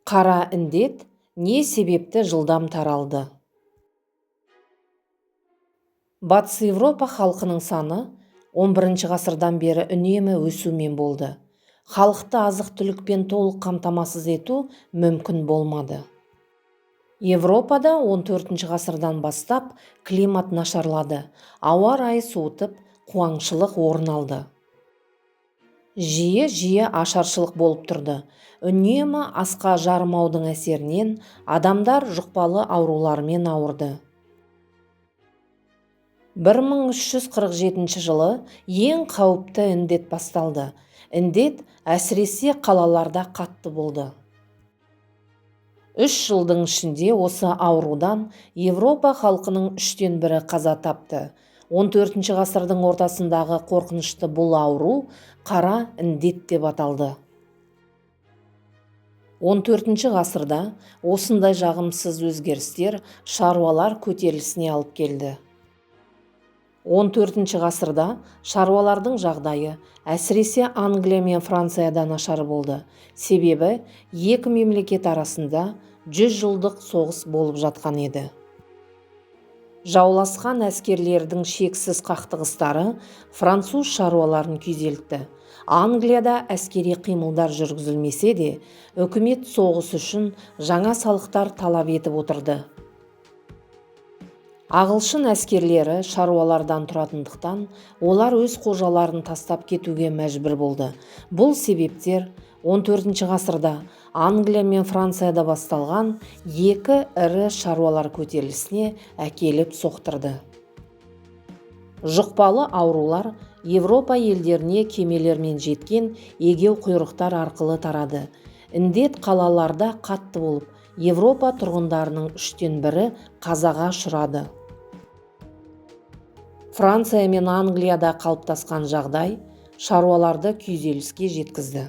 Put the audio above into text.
Қара індет не себепті жылдам таралды? Батыс Еуропа халқының саны 11 ғасырдан бері үнемі өсумен болды. Халықты азық-түлікпен толық қамтамасыз ету мүмкін болмады. Европада 14 ғасырдан бастап климат нашарлады, ауа райы суытып, қуаңшылық орын алды. Жиі-жиі ашаршылық болып тұрды. Үнемі асқа жарымаудың әсерінен адамдар жұқпалы аурулармен ауырды. 1347 жылы ең қауіпті індет басталды. Індет әсіресе қалаларда қатты болды. 3 жылдың ішінде осы аурудан Европа халқының үштен бірі қаза тапты. 14 ғасырдың ортасындағы қорқынышты бұл ауру қара індет деп аталды. 14 ғасырда осындай жағымсыз өзгерістер шаруалар көтерілісіне алып келді. 14 ғасырда шаруалардың жағдайы әсіресе Англия мен Францияда нашар болды, себебі екі мемлекет арасында 100 жылдық соғыс болып жатқан еді. Жауласқан әскерлердің шексіз қақтығыстары француз шаруаларын күйзелтті. Англияда әскери қимылдар жүргізілмесе де, үкімет соғыс үшін жаңа салықтар талап етіп отырды. Ағылшын әскерлері шаруалардан тұратындықтан, олар өз қожаларын тастап кетуге мәжбүр болды. Бұл себептер 14 ғасырда Англия мен Францияда басталған екі ірі шаруалар көтерілісіне әкеліп соқтырды. Жұқпалы аурулар Европа елдеріне кемелермен жеткен егеуқұйрықтар арқылы тарады. Індет қалаларда қатты болып, Европа тұрғындарының үштен бірі қазаға ұшырады. Франция мен Англияда қалыптасқан жағдай шаруаларды күйзеліске жеткізді.